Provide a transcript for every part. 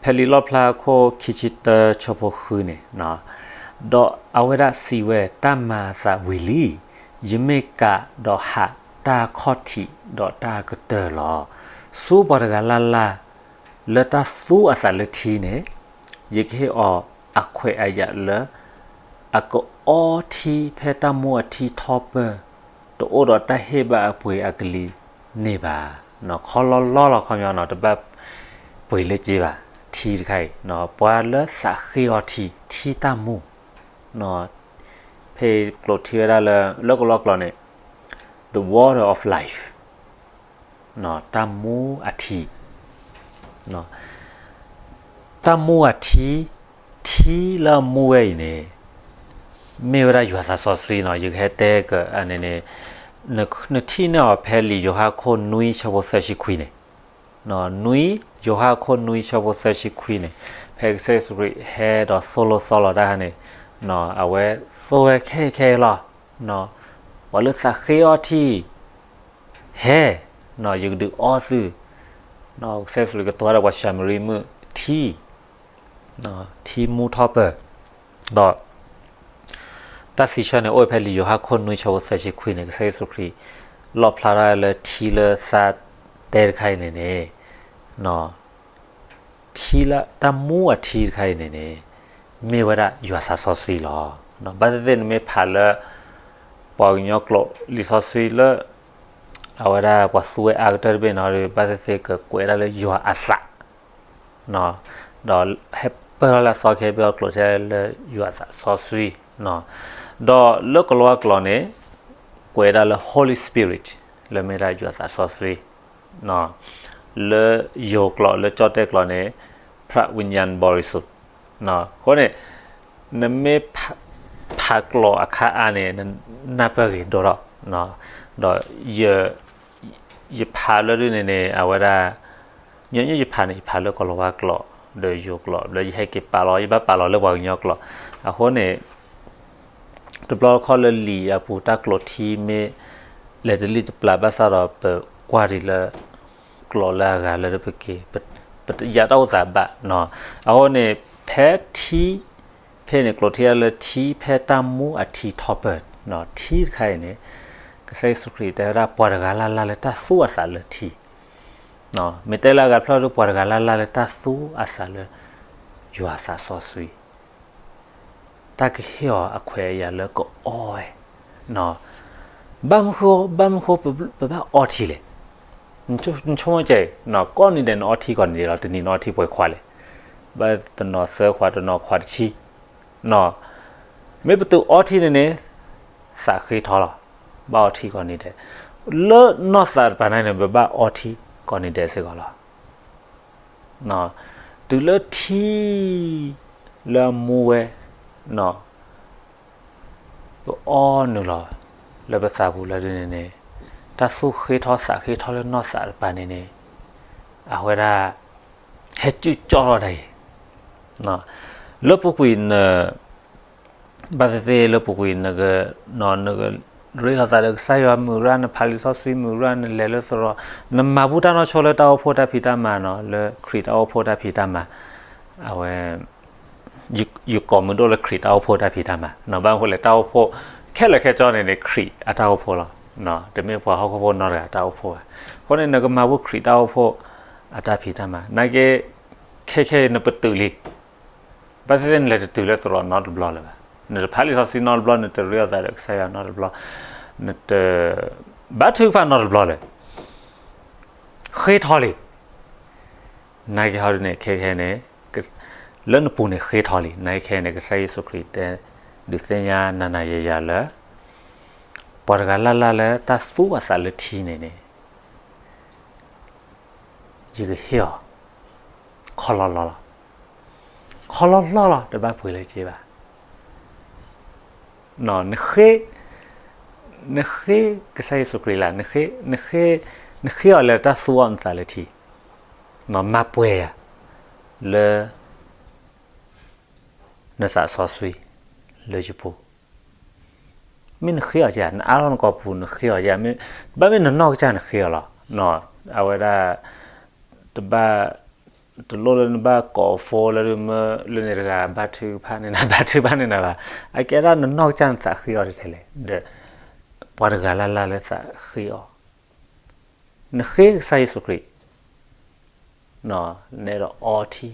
ဖဲလံာ်လီၣ်ဖျါခိၣ်ခံဆံတၢဆၢဖိဃုန့ၣ်, ဒီးအဝဲဒၣ်စံးဝဲ, တၢ်မၤအသးဝံၤလံ, ယမ့ၢ်ကးဒီးဟးတၢ်ခီၣ်ထံးဒီးတၢ်အကတၢၢ်လီၤ. ဆူပှၤတဂၤလၢ်လၢ် လၢတၢ်သူအသးလၢထံန့ၣ်, ယကဟ့ၣ်အီၤအခွဲးအယာ်လၢ အကအီထံဖဲတၢ်မူအထံထီၣ်ပၢၢ်, တအိၣ်ဒီးတၢ်ဟ့ၣ်ဘၣ်အပှ့ၤအကလံၤန့ၣ်ဘၣ်. ခီလီလီလီၤခီပညီနီၤ, တဘၣ်ပှ့ၤလၢက့ဘၣ်, ထံတခါအံၤ, ပှၤလၢသးဃ့အီထံ, ထံတၢ်မူ, ဖဲကျိးထံဝဲဒၣ်လၢ လၢကလီကလီန့ၣ် the water of life, တၢ်မူအထံ, တၢ်မူအထံ, ထံလၢအမူဝဲအံၤန့ၣ် မ့ၢ်ဝဲဒၣ်ယွၤသးစီဆှံနီၤ. ယကဟဲတဲကန့ၣ်န့ၣ်, နထံၣ်န့ၢ်အီၤဖဲလံာ်ယိၤဟၣ်ခိၣ်နွံဆၢဖိသၢဆံခွံန့ၣ်, နွံ, ယိၤဟၣ်ခိၣ်နွံဆၢဖိသၢဆံခွံန့ၣ်, ဖဲကစၢ်ယ့ၣ်ၡူးခရံာ်ဟဲဒီးသိၣ်လိသီလိတၢ်ခါန့ၣ်, အဝဲသိၣ်ဝဲခဲခဲလီၤ, ပှၤလၢသးဃ့အီထံ ဟဲ, ယကဒုးအီသု, ကစၢ်ယ့ၣ်ၡူးခရံာ်ကတိၤတၢ်ဒီးပှၤၡၤမရံမုၣ်ထံ, ထံမူထီၣ်ပၢၢ်, ဒီး တၢ်စံးဆၢန့ၣ် အိၣ်ဖဲလံာ်ယိၤဟၣ်ခိၣ်နွံဆၢဖိသၢဆံခွံန့ၣ်, ကစၢ်ယ့ၣ်ၡူးခရံာ် လီၣ်ဖျါထီၣ်လၢထံလၢသးတဲတခါအံၤန့ၣ်န့ၣ်, ထံလၢတၢ်မူအထံတခါအံၤန့ၣ်န့ၣ်, မ့ၢ်ဝဲဒၣ်ယွၤသးစီဆှံလီၤ. ဘၣ်သ့ၣ်သ့ၣ်နမ့ၢ်ဖးလၢ ပှၤကညီကျိာ်လံာ်စီဆှံလၢ အဝဲဒၣ်ပှၤသူဝဲအါကတၢၢ်တဘ့ၣ်နီၤ, ဘၣ်သ့ၣ်သ့ၣ်ကကွဲးဒၣ်လၢယွၤအသး ဒီးဟဲပၢၢ်ထီၣ်လၢအသီခဲအံၤ ပအီၣ်ကျိာ်ထဲလၢယွၤသးစီဆှံ, ဒီးလၢကလီကလီန့ၣ် ကွဲးဒၣ်လၢ Holy Spirit လၢမ့ၢ်ဒၣ်ယွၤသးစီဆှံ, လၢယိၤကျိာ်လၢကၠီၣ်တဲၣ်ကျိာ်န့ၣ် พระวิญญาณบริสุทธิ์, အဃိန့ၣ် နမ့ၢ်ဖးကျိာ်အခါအါန့ၣ် နနၢ်ပၢၢ်ဂ့ၤဒိၣ်ထီၣ်, ဒီး ယဖးလၢဒ်န့ၣ်န့ၣ် အဝဲဒၣ် ညီနုၢ်ယဖးန့ၣ် ယဖးလၢကီၢ်လီၤဝါကျိာ် ဒီးယိၤကျိာ် ဒီးယဟဲက့ၤပာ်လီၤ ယဘၣ်ပာ်လီၤလၢပှၤကညီကျိာ်, အဃိန့ၣ် တဘျီတခီၣ်လၢလံာ်အပူၤ တၢ်ကျိးထံမ့ၢ် လဲၤတလံၣ်တပျၢ်ဘၣ်ဆၣ်ဒီး ပကွၢ်ဒံးလၢ ကျိာ်လၢအဂၤလၢပက့ၤ ပတယၤတၢ်အိၣ်သးဘၣ်, အဃိန့ၣ် ဖဲထံ ဖဲန့ၣ် ကျိးထံအလၢထံ ဖဲတၢ်မူအထံထီၣ်ပၢၢ်, ထံတခါအံၤန့ၣ် ကစၢ်ယ့ၣ်ၡူးခရံာ်တဲဝဲဒၣ် ပှၤတဂၤလၢ်လၢ်လၢတၢ်သူအသးလၢထံ, မ့ၢ်တဲလၢအဂၤတဖျၢၣ်ဒီး ပှၤတဂၤလၢ်လၢ်လၢတၢ်သူအသးလၢ ယွၤသးစီဆှံ တၢ်ကဟ့ၣ်အီၤအခွဲးအယာ်လၢကအီဝဲ, ဘၣ်မနုၤဃိ ဘၣ်မနုၤဃိ ပဘၣ်အီထံလဲၣ်, နဆိကမိၣ်ကဲ ကိးနံၤဒဲးနအီထံကိးနံၤဒဲးလီၤ, တနံၤနအီထံပှဲၤခွးလဲၣ်, ဘၣ်တနီၤသၢခွး တနီၤခွးတဆံ, မ့ၢ်ပတုၤအီထံန့ၣ်န့ၣ် သးဃ့ထီလီၤ, ဘၣ်အီထံကိးနံၤဒဲး, လၢနီၢ်သးတပၤန့ၣ်န့ၣ် ပဘၣ်အီထံကိးနံၤဒဲးစ့ၢ်ကီးလီၤ. တုၤလၢထံ လၢအမူဝဲ ပအီနုာ်လီၤ လၢပသးပူၤလၢဒ်န့ၣ်န့ၣ် တၢ်သူၣ်ဃ့ထီသးဃ့ထီလၢနီၢ်သးတပၤန့ၣ်န့ၣ် အဝဲဒၣ် ဟဲစုကၠီထီၣ်ဒၣ်အံၤ လၢပူၤကွံာ်န ဘၣ်သ့ၣ်သ့ၣ်လၢပူၤကွံာ် နက နကရ့လိာ်သးဒီးကစၢ်ယွၤမုၢ်ရၣ် နဖးလံာ်စီဆှံမုၢ်ရၣ် နလဲၤလၢသရိာ် နမၤဘူၣ်တၢ်နီၢ်ဆိလၢတၢ်အိၣ်ဖှိၣ်တၢ်ဖံးတၢ်မၤနီၤ လၢခရံာ်တၢ်အိၣ်ဖှိၣ်တၢ်ဖံးတၢ်မၤ အဝဲ ယကိးမုာ်ဒိၣ်လၢခရံာ်တၢ်အိၣ်ဖှိၣ်တၢ်ဖံးတၢ်မၤ ဘၣ်မနုၤဃိလဲၣ် တၢ်အိၣ်ဖှိၣ် ခဲလၢာ်ခဲဆ့န့ၣ်န့ၣ် ခရံာ်အတၢ်အိၣ်ဖှိၣ်လီၤ. တမ့ၢ်ပှၤဟီၣ်ခိၣ်ဖိနီတဂၤတၢ်အိၣ်ဖှိၣ်ဘၣ်. အဃိန့ၣ် နကမၤဘူၣ်ခရံာ်တၢ်အိၣ်ဖှိၣ်အတၢ်ဖံးတၢ်မၤ နာ်က့ ခဲခဲအံၤနပတုာ်လံ ဘၣ်သ့ၣ်သ့ၣ်နလဲၤတတုၤလၢသရိာ်နီတဘျီလၢၤဘၣ်. နတဖးလံာ်စီဆှံနီတဘျီ နတရ့လိာ်သးဒီးကစၢ်ယွၤနီတဘျီ နတ ဘါထုကဖၣ်နီတဘျီလၢၤ ဃ့ထီလံ. နာ်က့ဟီဒ်န့ၣ် ခဲခဲန့ၣ် လၢနပူၤန့ၣ်ဃ့ထီလံ. နာ်က့ခဲန့ၣ် ကစၢ်ယ့ၣ်ၡူးခရံာ်တဲ ဒုးသ့ၣ်ညါနၤနၤယၤယၤလၢ ပှၤတဂၤလၢ်လၢ်လၢတၢ်သူအသးလၢထံန့ၣ်န့ၣ် ယကဟ့ၣ်အီၤ ခီလီလီလီၤ. ခီလီလီလီၤ တဘၣ်ပှ့ၤလၢက့ဘၣ်. နဃ့ နဃ့ကစၢ်ယ့ၣ်ၡူးခရံာ်လၢ နဃ့အီၤလၢတၢ်သူအီၤနသးလၢထံ မၤပှဲၤယၤ လၢ နသးစီဆှံ လၢယပူၤ မ့ၢ်နဃ့အီၤဧါ နအါထီၣ်နကိာ်ပူၤ နဃ့အီၤဧါ ဘၣ်မ့ၢ်နနီၢ်ကစၢ်နဃ့အီၤလီၤ. အဝဲဒၣ် တဘၣ် တလိၣ်လၢနဘၣ်ကိး phone လၢမ့ၢ်လၢန့ၣ်တဂၤ ဘါထုကဖၣ်န့ၢ်နၤ ဘါထုကဖၣ်န့ၢ်နၤဘၣ်. အကဲဒၣ်နနီၢ်ကစၢ်နသးဃ့အီၤထဲလဲၣ်, ဒီး ပှၤတဂၤလၢ်လၢ်လၢသးဃ့အီၤ, နဃ့ကစၢ်ယ့ၣ်ၡူးခရံာ် နအဲၣ်ဒိးအီထံ,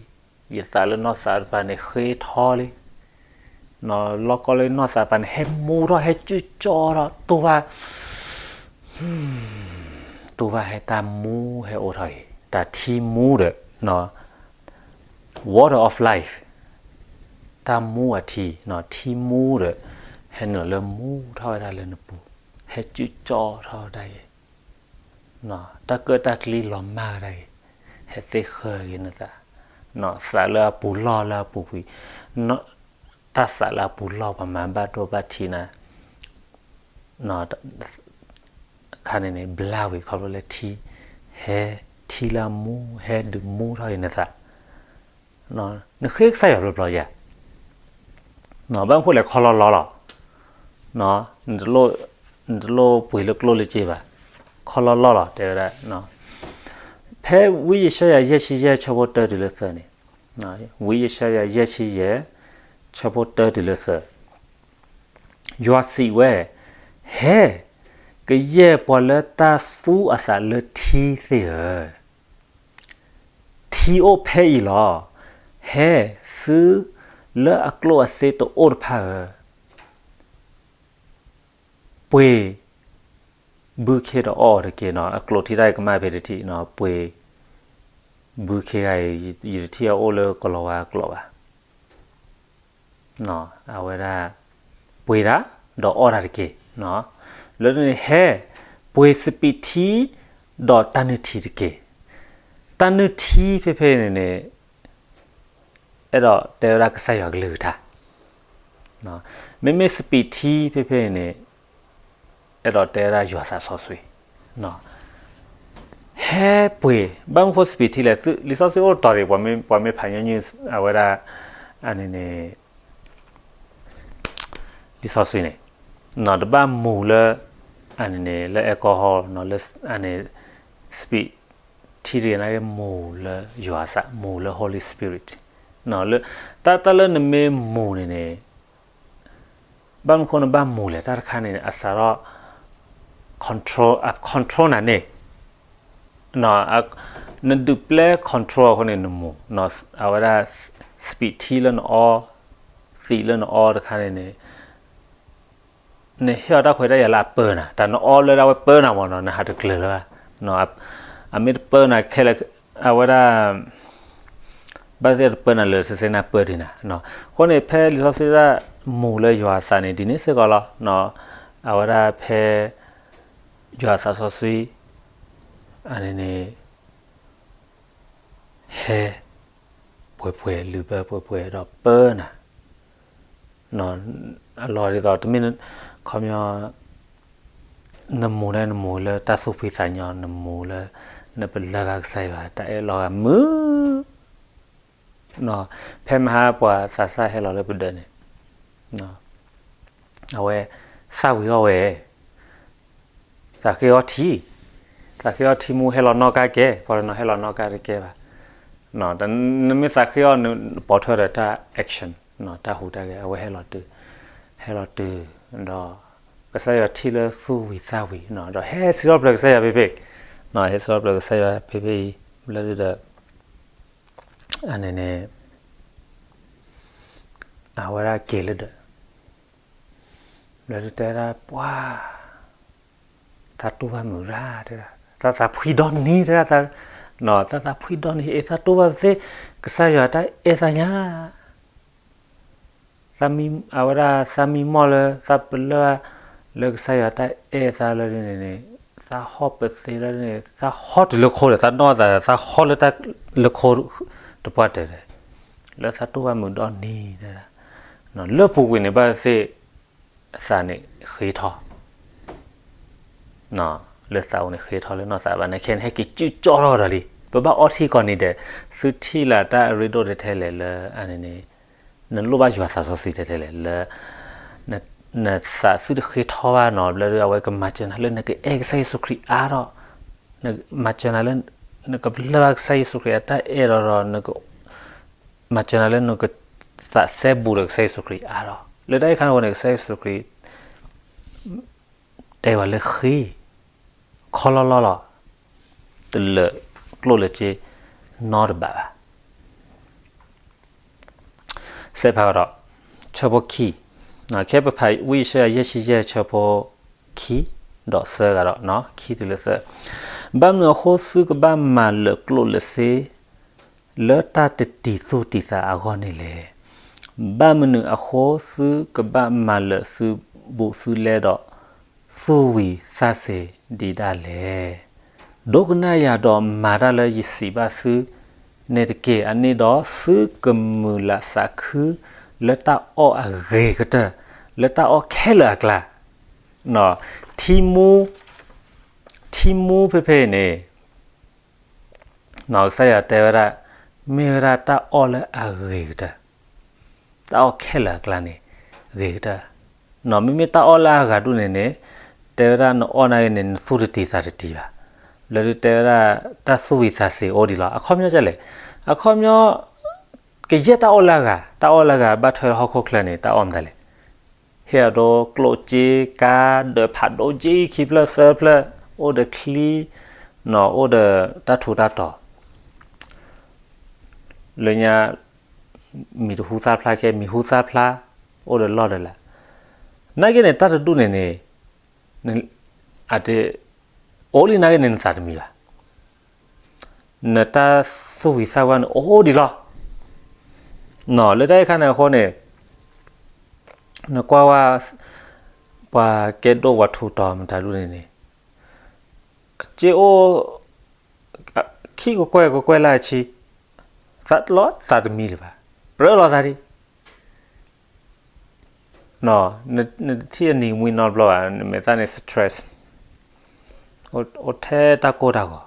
ယသးလၢနီၢ်သးတဖၣ်န့ၣ်ဃ့ထီလံ, လီၢ်ကီၢ်လၢနီၢ်သးတဖၣ်န့ၣ် ဟဲမူထီၣ် ဟဲစုကၠီထီၣ် တူၢ်ဘၣ် တူၢ်ဘၣ်ဟဲတၢ်မူဟဲအိၣ်ထီၣ်အံၤ တၢ်ထံမူဒီး water of life တၢ်မူအထံ, ထံမူဒီး ဟဲနုာ်လၢမူထီၣ်ဝဲဒၣ်လၢနပူၤ, ဟဲစုကၠီထီၣ်ဝဲဒၣ်အံၤ, တၢ်ကၢၣ်တၢ်ကျံလီၤမၢ်ဝဲဒၣ်အံၤ, ဟဲသ့ၣ်ဃၢက့ၤနသး, သးလၢအပူၤလီၢ်လၢအပူၤကွံာ်, တၢ်သးလၢအပူၤလီၢ် ပှၤမၤဘၣ်ဒိဘၣ်ထံးနၤ ခါန့ၣ်န့ၣ် ဘျါဝံၤခီဖျိလၢထံ, ဟဲထံလၢအမူ ဟဲဒုးမူထီၣ်အံၤနသး, နဃ့ကစၢ်ယွၤဘျီဘျီယၤ, ဘၣ်မနုၤဃိလဲၣ် ခီလီလီလီၤ, နတလိၣ်ပှ့ၤလၢကျိၣ်လၢစ့ဘၣ်, ခီလီလီလီၤ တဲဝဲဒၣ်, ဖဲဝံယၡါယၤယဲၢ်ဆံယဲၢ်ဆၢဖိတၢတုၤလၢသၢန့ၣ်, ဝံယၡါယၤယဲၢ်ဆံယဲၢ် ဆၢဖိတၢတုၤလၢသၢ, ယွၤစံးဝဲ, ဟဲ, ကယဲၢ်ပှၤလၢတၢ်သူအသးလၢထံသ့ၣ်ဧၢ, ထံအိၣ်ဖဲအံၤလီၤ, ဟဲ, သုလၢအကျိၣ်အစ့တအိၣ်တဖၣ်ဧၢ, ပှ့ၤ ဘုခ့ဒီးအီၣ်တက့ၢ်နီၤ, အကျိာ်ထံတၢ်အံၤကမၣ်ဖဲတထံၣ်နီၤ, ပှ့ၤ ဘုခ့ဂၤအံၤ ယတထံၣ်အအိၣ်လၢကလီၤဝါအကျိာ်ဘၣ်, အဝဲဒၣ် ပှ့ၤတၢ် ဒီးအီၣ်တၢ်တက့ၢ်, လၢန့ၣ်ဟဲ ပှ့ၤစပံးထံ ဒီးတၢ်နုၢ်ထံတက့ၢ်, တၢ်နုၢ်ထံဖဲဖဲန့ၣ်န့ၣ် အဲၣ်ဒိးတဲဝဲဒၣ်ကစၢ်ယွၤကလုၢ်ကထါ, မ့မ့ၢ်စပံးထံဖဲဖဲအံၤန့ၣ် အဲၣ်ဒိးတဲဝဲဒၣ်ယွၤသးစီဆှံ, ဟဲပှ့ၤ ဘၣ်မနုၤဃိစပံးထံလဲၣ်, လံာ်စီဆှံအိၣ်တီၤဒံး ပှၤမ့ၢ်ဖးညီနုၢ် အဝဲဒၣ် အန့ၣ်န့ၣ် လံာ်စီဆှံန့ၣ် တဘၣ်မူၤလၢ အန့ၣ်န့ၣ် လၢ alcohol လၢ အန့ၣ် စပံးထံတဂ့ၤန့ၣ် မူၤလၢယွၤအသး မူၤလၢ Holy Spirit လၢ တၢ်တၢ်လၢနမ့ၢ်မူၤန့ၣ်န့ၣ် ဘၣ်မနုၤဃိနဘၣ်မူၤလဲၣ် တၢ်တခါန့ၣ် အစးထီၣ် control အ control နၤန့ၣ် နဒုးပျဲ control အဃိန့ၣ်နမူၤ အဝဲဒၣ် စပံးထံလၢနအီ သံးလၢနအီတခါန့ၣ်န့ၣ် နဟ့ၣ်အီၤတၢ်ခွဲးတၢ်ယာ်လၢအပၢနၤ တၢ်နအီလၢဒၣ်ဝဲပၢနၤမ့ၢ်နီၤ နဟးတကျၢၤလၢၤဘၣ် အမ့ၢ်တပၢနၤခဲလၢာ် အဝဲဒၣ် ဘၣ်သ့ၣ်တပၢနၤလၢာ် စ့စ့နၢ်ပၢဒံးနၤ အဃိန့ၣ် ဖဲလံာ်စီဆှံဒၣ်မူၤလၢယွၤအသးန့ၣ် ဒ်န့ၣ်စ့ၢ်ကီးလီၤ အဝဲဒၣ်ဖဲ ယွၤသးစီဆှံ အန့ၣ်န့ၣ် ဟဲ ပှဲၤပှဲၤ လုာ်ဘၢပှဲၤပှဲၤဒီးပၢနၤ အလီၢ်ဒ်သိး တမ့ၢ် ခီပညီ နမူၤန့ၣ် နမူၤလၢတၢ်သူၣ်ဖှံသးညီ နမူၤလၢ နပလၢၢ်ဘၣ်ကစၢ်ယွၤ တၢ်အဲၣ်လီၤဂာ်မုာ် ဖဲမဟါပှၤသးစၢ်ဟဲလီၤလၢပဒၢးန့ၣ် အဝဲ သၣ်ဝံၤအီၣ်ဝဲ သးဃ့အီထံ သးဃ့အီထံမူဟဲလီၤနီၣ်ကါကဲ ပှၤတနီၤဟဲလီၤနီၣ်ကါတကဲဘၣ် နမ့ၢ်သးဃ့အီ နပိာ်ထွဲဒီးတၢ် action တၢ်ဟူးတၢ်ဂဲၤ အဝဲဟဲလီၤတုၤ ဟဲလီၤတုၤ ဒီး ကစၢ်ယွၤထံၣ်လၢသူၣ်ဝံၤသၣ်ဝံၤ ဒီးဟဲစံးထီၣ်ပတြၢၤကစၢ်ယွၤဖဲဖဲ ဟဲစံးထီၣ်ပတြၢၤကစၢ်ယွၤဖဲဖဲအံၤ ဘျီဒုဒီး အန့ၣ်န့ၣ် အဝဲဒၣ်က့ၤလၢဒၢး ဘျီဒုတဲဒၣ်ပှၤ သးတူၢ်ဘၣ်မုာ်ရၣ်တဲဒၣ် သးသးဖှံဒီနံၤတဲဒၣ် သးသးဖှံဒီနံၤ အ့ၣ် သးတူၢ်ဘၣ်သ့ ကစၢ်ယွၤတၢ်အဲၣ်သးညါ အဝဲဒၣ်သးမံမီၢ်လၢ သးပလၢၢ် လၢကစၢ်ယွၤတၢ်အဲၣ်သးလၢန့ၣ်န့ၣ် သးဟီၣ်ပသ့လၢန့ၣ် သးဟီၣ်တုၤလၢခိဒီး သးနီၢ်သး သးဟီၣ်လၢတၢ်လၢခိတပှၢ်တၢၢ်ဒီး လၢသးတူၢ်ဘၣ်မုာ်ဒီနံၤတဲဒၣ် လၢပူၤကွံာ်န့ၣ်ဘၣ်သ့ၣ် သးန့ၣ်ဃ့ထီၣ် လၢသးအိၣ်န့ၣ်ဃ့ထီၣ်လၢနီၢ်သးဘၣ်န့ၣ် ခဲန့ၣ်ဟဲက့ၤစုကၠီထီၣ်ကဒီးလံ ပဘၣ်အီထံကီၢ်န့ၣ်ဒီး သုထံၣ်လၢတၢ်အရ့ဒိၣ်ထဲထဲလဲၣ်လၢအန့ၣ်န့ၣ် နလိၣ်ဘၣ်ယွၤသးစီဆှံထဲထဲလဲၣ် လၢ နသးသုတဃ့ထီၣ်ဘၣ်နီၤ ဘျီဒုအဝဲကမၤစၢၤနၤလၢနကအဲၣ်ကစၢ်ယ့ၣ်ၡူးခရံာ်အါထီၣ် မၤစၢၤနၤလၢ နကပျၢ်ဘၣ်ကစၢ်ယ့ၣ်ၡူးခရံာ်အတၢ်အဲၣ်ဒီးဒီး မၤစၢၤနၤလၢနကသးစဲဘူးဒီးကစၢ်ယ့ၣ်ၡူးခရံာ်အါထီၣ် လၢတၢ်အံၤခါန့ၣ်အဃိန့ၣ် ကစၢ်ယ့ၣ်ၡူးခရံာ် တဲဝဲလၢဃ့ ခီလီလီလီၤ, တလၢာ်ကျိၣ်လၢစ့နီတဘးဘၣ်. စဲးဖးကဒီး ဆၢဖိခံ, ခဲပဖးဝံယၡါယၤယဲၢ်ဆံယဲၢ်ဆၢဖိခံ, ဒီးသၢဂၤဒီး ခံတုၤလၢသၢ, ဘၣ်မနုၤအဃိသုကဘၣ်မၤလၢာ်ကျိၣ်လၢစ့ လၢတၢ်တတံၤသူၣ်တံၤသးအဂီၢ်န့ၣ်လဲၣ်. ဘၣ်မနုၤအဃိသုကဘၣ်မၤလၢာ်သုဘူးသုလဲဒီး သူၣ်ဝံၤသးစ့ၤဒံးဒၣ်လဲၣ်. ဒိကနၣ်ယၤဒီးမၤတၢ်လၢယစံးဘၣ်သုန့ၣ်တက့ၢ်. အန့ၣ်ဒီးသုကမုာ်လၤသးခု လၢတၢ်အီၣ်အဂ့ၤကတၢၢ်, လၢတၢ်အီၣ်ခဲလၢာ်အကျါ, ထံမူ, ထံမူဖဲဖဲအံၤန့ၣ် ကစၢ်ယွၤတဲဝဲဒၣ် မ့ၢ်ဝဲဒၣ်တၢ်အီၣ်လၢအဂ့ၤကတၢၢ်, တၢ်အီၣ်ခဲလၢာ်အကျါန့ၣ် ဂ့ၤကတၢၢ်. မ့မ့ၢ်တၢ်အီၣ်လၢအဂၤဒိၣ်န့ၣ်န့ၣ် တဲဝဲဒၣ်နအီၣ်နာ်က့န့ၣ် နသူၣ်တတံၤသးတတံၤဘၣ်. လၢဒုးတဲဝဲဒၣ် တၢ်သူၣ်ဝံၤသးစ့ၤအိၣ်ဒံးလီၤ. အခီပညီဒ်လဲၣ်, အခီပညီ ကယဲၢ်တၢ်အီၣ်လၢအဂၤ, တၢ်အီၣ်လၢအဂၤဘၣ်ထွဲလၢဟီၣ်ခိၣ်ချၢန့ၣ် တၢ်အီၣ်မတၤလဲၣ်. ဟ့ၣ်အဒိကျိၣ်စ့ကါ ဒၢးဖးဒိၣ်ကၠံခံဖျၢၣ်သၢဖျၢၣ်, အိၣ်ဒီးချံ, အိၣ်ဒီးတၢ်ထူးတၢ်တီၤ, လၢညါ မံၤတဟူသၣ်ဖျါခဲ မံၤဟူသၣ်ဖျါ, အိၣ်ဒီးလီၢ်ဒီးလၤ. နာ်က့န့ၣ် တၢ်တဒူၣ်န့ၣ်န့ၣ် အတ အိၣ်လံနာ်က့န့ၣ် နသးတမံဘၣ်. နတၢ်သူၣ်ဝံၤသးဝါန့ၣ် အိၣ်ဒံးလီၤ. လၢတၢ်အံၤခါန့ၣ်အဃိန့ၣ် နကွၢ်ဝဲ ပှၤကဲဒိၣ်ပှၤထူးတီၤမတၤဒူၣ်န့ၣ်န့ၣ် က့အိၣ် ခံကကွဲၢ်ကကွဲၢ်လၢအဆံ သးလီၤသးတမံလၢၤဘၣ်. ပြၢလီၤသးဒံး နတထံၣ်အနံၤဝံၤနီတဘျီဘၣ်, နမဲာ်သၣ်န့ၣ် stress အိၣ်ထဲတၢ်ကိၢ်တၢ်ဂီၤ,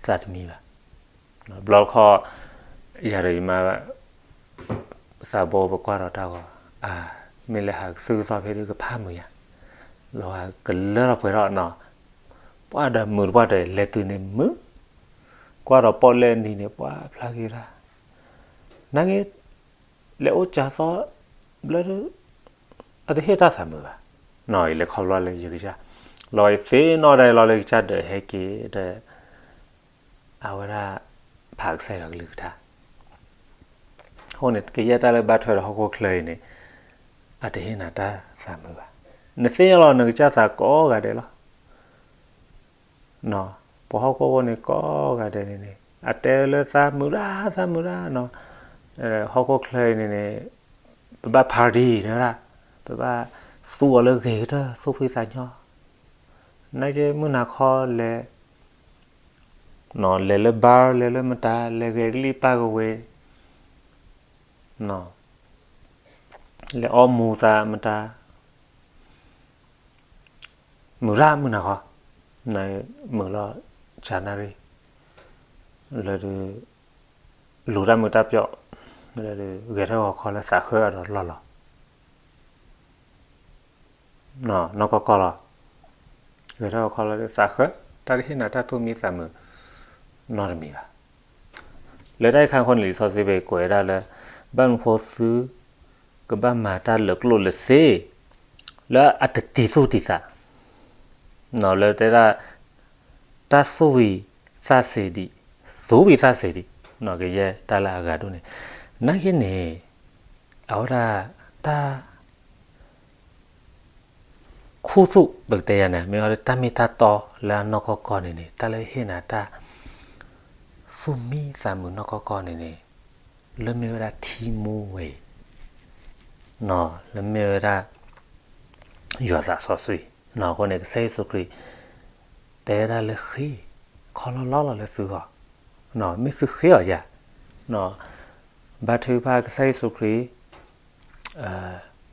သးတမံဘၣ်. ဘျီတခီ ယၤဒီးယမါ သးဘိပကွၢ်ဒီးတၢ်ဂီၤ, မ့ၢ်လဲၤဟးကသုၣ်ကသီဖဲဒုးကဖးမုာ်ယၤ, လီၤကလၢထီၣ်ပှဲၤထီၣ်နီၤ, ပှၢ်ဒီးမုာ်တပှၢ်ဒီး လဲၤတုၤန့ၣ်မုာ်, ကွၢ်ဒီးပီၣ်လဲၣ်နံၤန့ၣ် ပှၢ်ဖျါဂ့ၤရၣ်, နာ်က့ လဲၤအိၣ်ကၢသီ ဘျၢဒုး အတဟ့ၣ်တၢ်သးမုာ်ဘၣ်. ယလဲၤခီဖျိလၢယကစၢ်, လီၤယသ့ၣ်နီၣ်ဒၣ်လီၤလၢယကစၢ်ဒၢးဟဲက့ၤဒီး အဝဲဒၣ် ဖးကစၢ်ယွၤကလုၢ်ကထါ, အဃိန့ၣ် ကယဲၢ်တၢ်လၢဘၣ်ထွဲဒီးဟီၣ်ခိၣ်ချၢအံၤန့ၣ် အတဟ့ၣ်နၤတၢ်သးမုာ်ဘၣ်. နသ့ၣ်ညါလီၤနကစၢ်သးကိးဂၤဒဲးလီၤ. ပှၤဟီၣ်ခိၣ်ဖိန့ၣ်ကိးဂၤဒဲးန့ၣ်န့ၣ် အတဲလၢသးမုာ်ရၣ် သးမုာ်ရၣ်နီၤ, ဟီၣ်ခိၣ်ချၢအံၤန့ၣ်န့ၣ် ပဘၣ် party န့ၣ်ဝဲဒၣ်, ပဘၣ်သူအီၤလၢဂ့ၤကတၢၢ် သူၣ်ဖှံသးညီ, နာ်က့မုၢ်နၤခီလဲၤ လဲၤလၢ bar လဲၤလၢမတၤ လဲၤဂဲၤကလံၣ်ပၢ်ကဝ့ၤ လဲၤအီၣ်မူၤသးမတၤ မုာ်ရၣ်မုၢ်နၤခီ, မုာ်လီၤ ဆါနၣ်ရံၣ်, လၢဒုး လူၤတၢ်မုာ်တၢ်ပျီၣ်, လၢဒုး ဂဲၤထၢၣ်ဂီၤခီလၢသးဃၢအီၤဒီးလီၢ်လီၤ. နီၢ်ကီၢ်ကီၢ်လီၤ. ဂဲၤထၢၣ်ဂီၤခီလၢသးဃၢ တၢ်တဟ့ၣ်နၤတၢ်သူၣ်မံသးမုာ် နီတမံၤဘၣ်. လၢတၢ်အံၤခါအဃိန့ၣ် လံာ်စီဆှံပူၤကွဲးဝဲဒၣ်လၢ ဘၣ်မနုၤဃိသု ကဘၣ်မၤတၢ်လၢာ်ကျိၣ်လၢာ်စ့ လၢအတတံၤသူၣ်တံၤသး လၢတဲဒၣ် တၢ်သူၣ်ဝံၤသးစ့ၤဒံး, သူၣ်ဝံၤသးစ့ၤဒံး, ကယဲၢ်တၢ်လၢအဂၤဒိၣ်န့ၣ်, နာ်က့န့ၣ် အဝဲဒၣ်တၢ် ခူသူၣ် ပကတဲယၤန့ၣ် မ့ၢ်ဝဲဒၣ်တၢ်မ့ၢ်တၢ်တီလၢအနီၢ်ကီၢ်ကီၢ်န့ၣ်န့ၣ် တၢ်လၢဟ့ၣ်နၤတၢ် သူၣ်မံသးမုာ်နီၢ်ကီၢ်ကီၢ်န့ၣ်န့ၣ် လၢမ့ၢ်ဝဲဒၣ်ထံမိၢ်ဝဲအံၤ လၢမ့ၢ်ဝဲဒၣ် ယွၤသးစီဆှံ, အဃိန့ၣ် ကစၢ်ယ့ၣ်ၡူးခရံာ် တဲဝဲဒၣ်လၢဃ့ ခီလီလီလီၤလၢသုဂီၢ်, မ့ၢ်သုဃ့အီၤယၤ, ဘါထုကဖၣ်ကစၢ်ယ့ၣ်ၡူးခရံာ်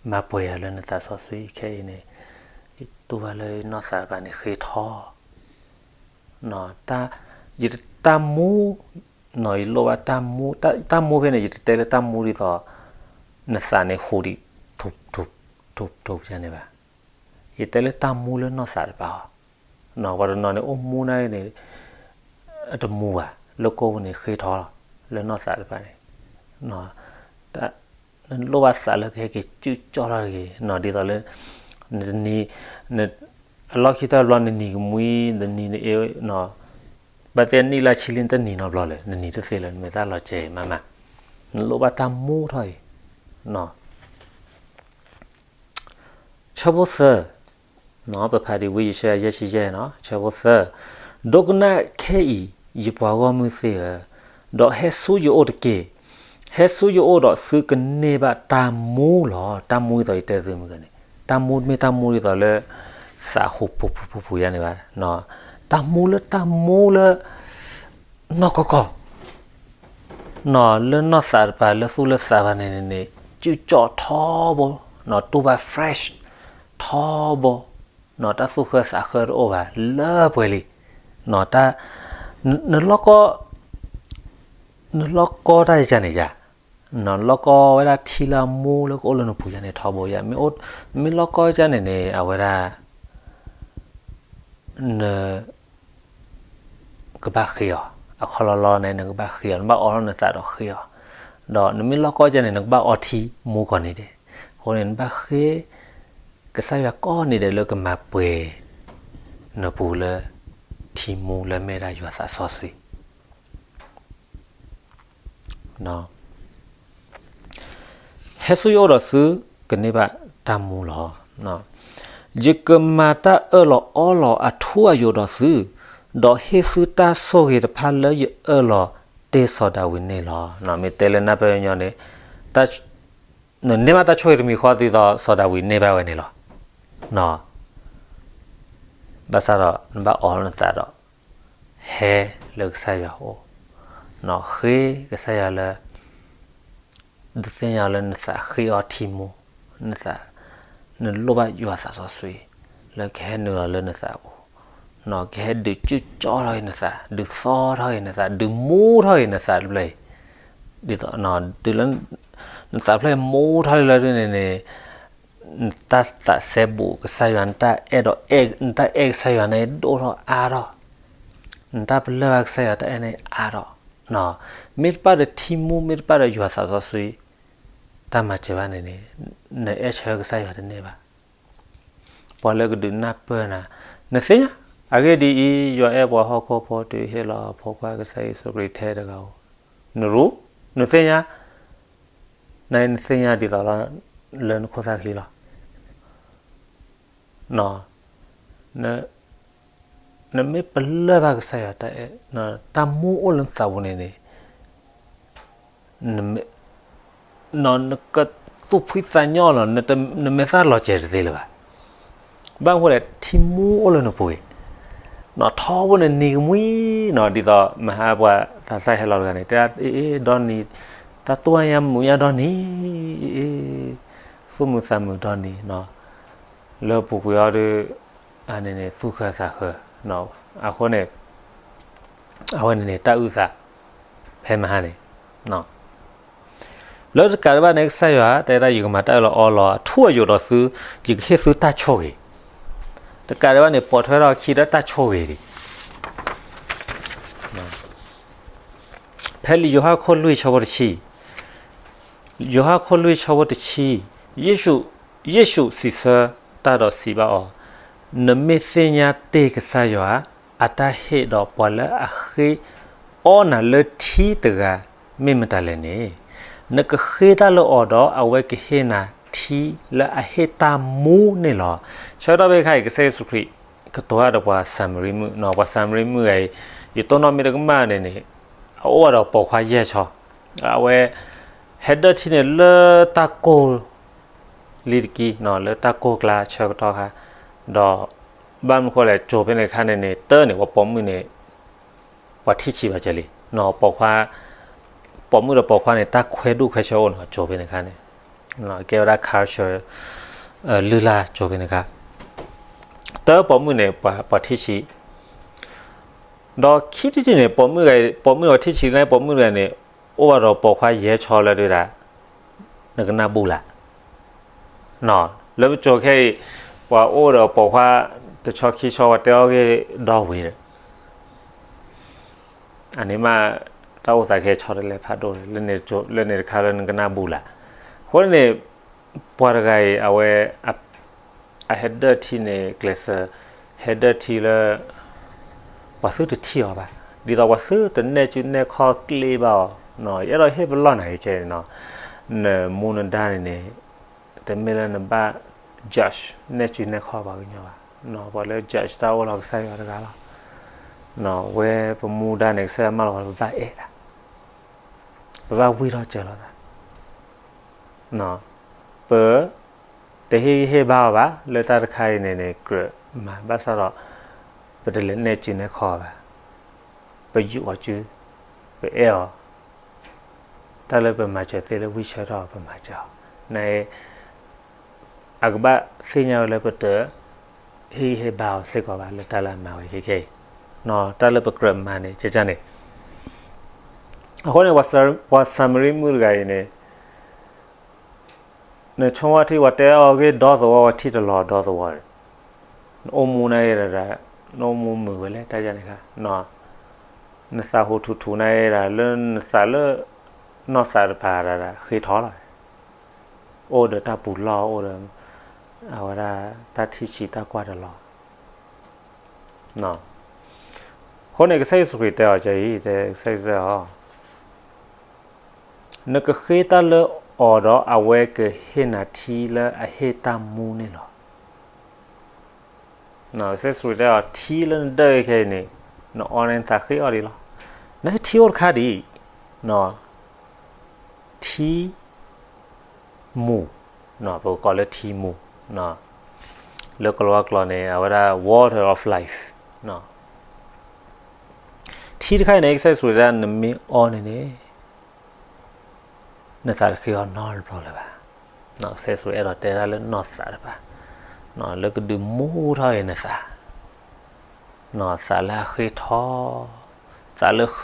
မၤပှဲၤယၤလၢနသးစီဆှံခဲအံၤန့ၣ်, ယတူၢ်ဘၣ်လၢနီၢ်သးတကပၤန့ၣ်ဃ့ထီ, ယတၢ်မူ, ယလိၣ်ဘၣ်တၢ်မူ, တၢ်မူဖဲန့ၣ် ယတတဲလၢတၢ်မူဒ်သိး နသးန့ၣ်ဟူးဒံး ထူးထူးထူးထူးန့ၣ်ဘၣ်. ယတဲလၢတၢ်မူလၢနီၢ်သးတကပၤအီၤ, ပှၤတနီၤန့ၣ်အိၣ်မူနာ်က့န့ၣ် အတမူဘၣ်, လၢကိၣ်ပူၤန့ၣ်ဃ့ထီလီၤ, လၢနီၢ်သးတဖၣ်န့ၣ်, တၢ် နလိၣ်ဘၣ်သးလၢကဟဲက့ၤစုၣ်ကၠီၣ်ထီၣ်တဂ့ၤ, ဒ်သိးလၢ နတနံၤ အလီၢ်ခံတဘျီနနံၤကမှံ နနံၤနအ့, ဘၣ်သ့ၣ်နံၣ်လၢဆံလံနတနံၤနီတဘျီလၢၤ, နနံၤတသ့လၢၤ, နမဲာ်သၣ်လီၤစဲၤမးမး, နလိၣ်ဘၣ်တၢ်မူထီၣ်အံၤ, ဆၢဖိသၢ, ပဖးဒံးဝံယၡါယၤ ယဲၢ်ဆံယဲၢ်နီၤ, ဆၢဖိသၢ, ဒိကနၣ်ခဲအံၤ, ယပှၤဂီၢ်မုၢ်သ့ၣ်ဧၢ, ဒီးဟဲဆူယအိၣ်တက့ၢ်. ဟဲဆူယအိၣ်ဒီးသုကန့ၢ်ဘၣ်တၢ်မူလီၤ. တၢ်မူဒ်သိးယတဲသုမုၢ်ဂီၤန့ၣ်, တၢ်မူတမ့ၢ်တၢ်မူဒ်သိးလၢ သးဟူးပူၤပူၤပူၤပူၤယါန့ၣ်ဘၣ်, တၢ်မူလၢတၢ်မူလၢ နီၢ်ကီၢ်ကီၢ် နီၤ လၢနီၢ်သးတပၤ လၢသူၣ်လၢသးဘၣ်န့ၣ်န့ၣ် စုၣ်ကၠီၣ်ထီဘိ, နီၤ တူၢ်ဘၣ် fresh ထီဘိ, နီၤ တၢ်သူၣ်ဃၢသးဃၢတအိၣ်ဘၣ် လၢပှဲၤလံ, နီၤ တၢ် နလီၢ်ကီ နလီၢ်ကီတၢ်ယကန့ၣ်ယါ, နလီၢ်ကီဝဲဒၣ်ထံလၢအမူလၢကအိၣ်လၢနပူၤယါန့ၣ်ထီဘိယါ, မ့ၢ်လီၢ်ကီကန့ၣ်န့ၣ် အဝဲဒၣ် န ကဘၣ်ဃ့အီၤ, အခီလီၤလီၤန့ၣ် နကဘၣ်ဃ့အီၤ, နဘၣ်အိးထီၣ်နသးဒီးဃ့အီၤ, ဒီးနမ့ၢ်လီၢ်ကီကန့ၣ် နကဘၣ်အီထံမူကိးနံၤဒဲး, အဃိန့ၣ် နဘၣ်ဃ့ ကစၢ်ယွၤကိးနံၤဒဲးလၢကမၤပှဲၤ နပူၤလၢ ထံမူလၢမ့ၢ်ဒၣ်ယွၤသးစီဆှံ ဟဲဆူယအိၣ်ဒီးသုကန့ၢ်ဘၣ်တၢ်မူလီၤ. ယကမၤတၢ်အၢၣ်လီၤအီလီၤအထူအယိာ်ဒီးသု, ဒီးဟ့ၣ်သုတၢ်ဆိၣ်ဂ့ၤတဖၣ်လၢယအၢၣ်လီၤတ့ၢ်စီၤဒၤဝံးန့ၣ်လီၤ. မ့ၢ်တဲလၢနၢ်ပၢၢ်ညီန့ၣ်, နန့ၢ်ဘၣ်တၢ်ဆိၣ်ဂ့ၤတမံၤဃီဒ်သိးစီၤဒၤဝံးန့ၢ်ဘၣ်ဝဲန့ၣ်လီၤ. ဘၣ်ဆၣ်ဒီးနဘၣ်အိးထီၣ်နသးဒီး ဟဲလၢကစၢ်ယွၤအအိၣ်, ဃ့ကစၢ်ယွၤလၢ ဒုးသ့ၣ်ညါလၢနသးဃ့အီထံမူ, နသး, နလိၣ်ဘၣ်ယွၤသးစီဆှံ လၢကဟဲနုာ်လီၤလၢနသးအပူၤ, ကဟဲဒုးစုၣ်ကၠီထီၣ်က့ၤနသး, ဒုးသီထီၣ်က့ၤနသး, ဒုးမူထီၣ်က့ၤနသးတဖျၢၣ်အံၤ, ဒ်သိး တုၤလၢ နသးဖျၢၣ်မူထီၣ်လံလၢဒ်န့ၣ်န့ၣ်, နတၢ်သးစဲဘူးကစၢ်ယွၤ, နတၢ်အဲၣ်ဒိးအဲၣ်, နတၢ်အဲၣ်ကစၢ်ယွၤန့ၣ်ဒိၣ်ထီၣ်အါထီၣ်, နတၢ်ပလၢၢ်ဘၣ်ကစၢ်ယွၤတၢ်အဲၣ်န့ၣ်အါထီၣ်, မ့ၢ်တပၣ်ဒီးထံမူ မ့ၢ်တပၣ်ဒီးယွၤသးစီဆှံ တၢ်မၤစၢၤဘၣ်န့ၣ်န့ၣ်, နအဲၣ်ဆၢကစၢ်ယွၤတန့ၢ်ဘၣ်. ပှၤလၢကဒုးနၢ်ပၢၢ်နၤ, နသ့ၣ်ညါ, အဂ့ၢ်ဒ်အံၤ, ယွၤအဲၣ်ပှၤဟီၣ်ခိၣ်ဖိတုၤဟ့ၣ်လီၤအဖိခွါကစၢ်ယ့ၣ်ၡူးခရံာ်ထဲတဂၤဧိၤ, နရူ, နသ့ၣ်ညါ, နသ့ၣ်ညါဒ်သိးလၢနခိၣ်သၣ်ခံလီၤ. နမ့ၢ်ပလၢၢ်ဘၣ်ကစၢ်ယွၤတၢ်အဲၣ်, တၢ်မူအိၣ်လၢနသးပူၤန့ၣ်န့ၣ်, နကသူၣ်ဖှံသးညီလီၤ, နမဲာ်သၣ်လီၤစဲၤတသ့လၢၤဘၣ်. ဘၣ်မနုၤဃိလဲၣ်, ထံမူအိၣ်လၢနပူၤအံၤ, ထီဘိနနံၤကမှံနီၤ, ဒ်သိးမဟါပှၤသးစၢ်ဟဲလီၤတဂၤန့ၣ် တဲဒၣ်အ့ၣ်ဒီနံၤ, တၢ်သူၣ်ညါမုာ်ညါဒီနံၤ, အ့ၣ်, သူၣ်မုာ်သးမုာ်ဒီနံၤ, လၢပူၤကွံာ်အီၤဒီး အန့ၣ်န့ၣ် သူၣ်ဃၢသးဃၢ, အဃိန့ၣ် အဝဲန့ၣ်န့ၣ် တၢ်အုၣ်သး ဖဲမဟါန့ၣ် လၢတကးဒံးဘၣ်န့ၣ် ကစၢ်ယွၤတဲဒၣ် ယကမၤတၢ်အၢၣ်လီၤအီလီၤအထူအယိာ်ဒီးသု, ယကဟ့ၣ်သုတၢ်ဆိၣ်ဂ့ၤ, တကးဒံးဘၣ်န့ၣ် ပိာ်ထွဲထီၣ်အခံဒီးတၢ်ဆိၣ်ဂ့ၤဒံး, ဖဲလံာ်ယိၤဟၣ်ခိၣ်လွံၢ်ဆၢဖိတဆံ, ယိၤဟၣ်ခိၣ်လွံၢ်ဆၢဖိတဆံ, ယ့ၣ်ၡူးစံးဆၢတၢ်ဒီးစံးဘၣ်အီၤ, နမ့ၢ်သ့ၣ်ညါတ့ၢ်ကစၢ်ယွၤ အတၢ်ဟ့ၣ်ဒီးပှၤလၢအဃ့အီနၤလၢထံတဂၤ မ့ၢ်မတၤလဲၣ်န့ၣ်, နကဃ့တၢ်လၢအီၤဒီး အဝဲကဟ့ၣ်နၤထံလၢအဟ့ၣ်တၢ်မူန့ၣ်လီၤ. ဆၢကတီၢ်ဖဲခါအံၤ ကစၢ်ယ့ၣ်ၡူးခရံာ် ကတိၤတၢ်ဒီးပှၤစၤမရံမုၣ်, ပှၤစၤမရံမုၣ်ဂၤအံၤ ယတိၢ်နီၣ်မ့ၢ်တကမၣ်န့ၣ်န့ၣ် အအိၣ်ဒီးပိာ်ခွါယဲၢ်ဆီ, အဝဲ ဟဲဒၢၣ်ထံန့ၣ်လၢတၢ်ကိၢ် လံတကံ, လၢတၢ်ကိၢ်ကျါဆၢကတီၢ်ခါ, ဒီး ဘၣ်မနုၤဃိလဲၣ် ကၠိၤဖဲန့ၣ်ခါန့ၣ်န့ၣ် တၢ်န့ၣ် ပှၤပိာ်မုၣ်န့ၣ် ပှၤထံၣ်ဆံးဘၣ်ကဲလံ, ပိာ်ခွါ, ပိာ်မုၣ်ဒီးပိာ်ခွါန့ၣ် တၢ်ခွဲးဒိၣ်ခွဲးဆၢအိၣ်န့ၣ် ကၠိၤဖဲန့ၣ်ခါန့ၣ်, ကဲဝဲဒၣ် culture လုၢ်လၢ်ကၠိၤဖဲန့ၣ်ခါ, တၢ်ပိာ်မုၣ်န့ၣ် ပှၤထံၣ်ဆံး ဒီးခံထံၣ်တထံၣ်န့ၣ် ပိာ်မုၣ်, ပိာ်မုၣ်ဒီးထံၣ်ဆံးန့ၣ် ပိာ်မုၣ်တဂၤန့ၣ် အိၣ်ဘၣ်ဒီးပိာ်ခွါယဲၢ်ဆီလၢဒုးဒၣ် နကနၢ်ဘူၣ်လၢ်, လၢပကၠိၤခဲအံၤ ပှၤအိၣ်ဒီးပိာ်ခွါတဆီခံဆီ ပှၤတဲအီၤဂ့ၢ်ဒီဝံၤဒီး အန့ၣ်မး တၢ်အိၣ်သးကဟဲဆီတလဲဖးဒိၣ်လၢ လၢန့ၣ်တခါလၢနကနၢ်ဘူးလၢ်. အဃိန့ၣ်န့ၣ် ပှၤတဂၤအံၤ အဝဲ အဟဲဒၢၣ်ထံန့ၣ် ကျဲးစၢး ဟဲဒၢၣ်ထံလၢ ပှၤသုတထံၣ်အီၤဘၣ်, ဒ်သိးပှၤသုတနဲၣ်ကူနဲၣ်ခီၣ်ကျ့ဘၣ်အီၤ, ယအဲၣ်ဒိးဟ့ၣ်ပလီၢ်နၤကဲန့ၣ်နီၤ, နမူနဒါန့ၣ်န့ၣ် တမ့ၢ်လၢနဘၣ် judge နဲၣ်ကူနဲၣ်ခီၣ်ပှၤကညီဘၣ်, ပှၤလၢ judge တၢ်အိၣ်လီၤကစၢ်ယွၤတဂၤလီၤ. ဝဲပမူဒါန့ၣ် ကစၢ်ယွၤမၢလီၤပှၤ ပဘၣ်အဲၣ်တၢ်, ပဘၣ်ဝံထီၣ်စၢၤလီၤသး ပ တဟ့ၣ်ဂံၢ်ဟ့ၣ်ဘါအီၤဘၣ် လၢတၢ်တခါအံၤန့ၣ်န့ၣ် ကြၢးမၤဘၣ်ဆၣ်ဒီး ပတလဲၤနဲၣ်ကူနဲၣ်ခီၣ်အီၤဘၣ်, ပယူးအီၤကူ, ပအဲၣ်အီၤ, တၢ်လၢပမၤစၢၤသ့လၢဝံဆၢထီၣ်ပမၤစၢၤအီၤ, န အကဘၣ်သ့ၣ်ညါဝဲလၢပတ ဟ့ၣ်ဂံၢ်ဟ့ၣ်ဘါအီၤစ့ၢ်ကီးဘၣ်လၢတၢ်လၢအမၤဝဲခဲခဲအံၤ, တၢ်လၢပကြၢးမၤန့ၣ် ကကန့ၣ်, အဃိန့ၣ် ပှၤစၤမရံမုၣ်တဂၤအံၤန့ၣ် နဆိဝဲထံ ပှၤတဲအီၤဂ့ၢ်ဒီသဝီ ပှၤထံၣ်တလီၤဒီသဝီ, နအိၣ်မူနၤအံၤဒၣ်, နအိၣ်မူမုာ်ဝဲလဲၣ် တၢ်ယၤန့ၣ်ခါ, နသးဟူးထူးထူးနၤအံၤဒၣ် လၢနသးလၢ နီၢ်သးတပၤဒၣ် ဃ့ထီလီၤ, အိၣ်ဒီးတၢ်ပူၤလီၢ် အိၣ်ဒီး အဝဲဒၣ်တၢ်ထံၣ်ဆံးတၢ်ကွၢ်တလီၤ. အဃိန့ၣ် ကစၢ်ယ့ၣ်ၡူးခရံာ်တဲအီၤကဲအံၤ, တဲကစၢ်ယ့ၣ်ၡူးတဲအီၤ, နကဃ့တၢ်လၢအီၤဒီး အဝဲကဟ့ၣ်နၤထံလၢအဟ့ၣ်တၢ်မူန့ၣ်လီၤ. ကစၢ်ယ့ၣ်ၡူးခရံာ်တဲအီၤ ထံလၢနဒၢးခဲအံၤန့ၣ် နအီန့ၣ်နသးဃ့အီၤဒံးလီၤ. နထံအိၣ်တခါဒံး ထံ မူၤ, ပကကိးလၢထံမူၤ, လၢကလၤဝါကျိာ်န့ၣ် အဝဲဒၣ် water of life, ထံတခါအံၤန့ၣ် ကစၢ်ယ့ၣ်ၡူးခရံာ်တဲ နမ့ၢ်အီန့ၣ်န့ၣ် နသးတဃ့အီၤနီတဘျီလၢၤဘၣ်. ကစၢ်ယ့ၣ်ၡူးခရံာ်အဲၣ်ဒိးတဲဒၣ်လၢနီၢ်သးတပၤ, လၢကဒုးမူထီၣ်က့ၤနသး သးလၢအဃ့ထီ, သးလၢဃၢ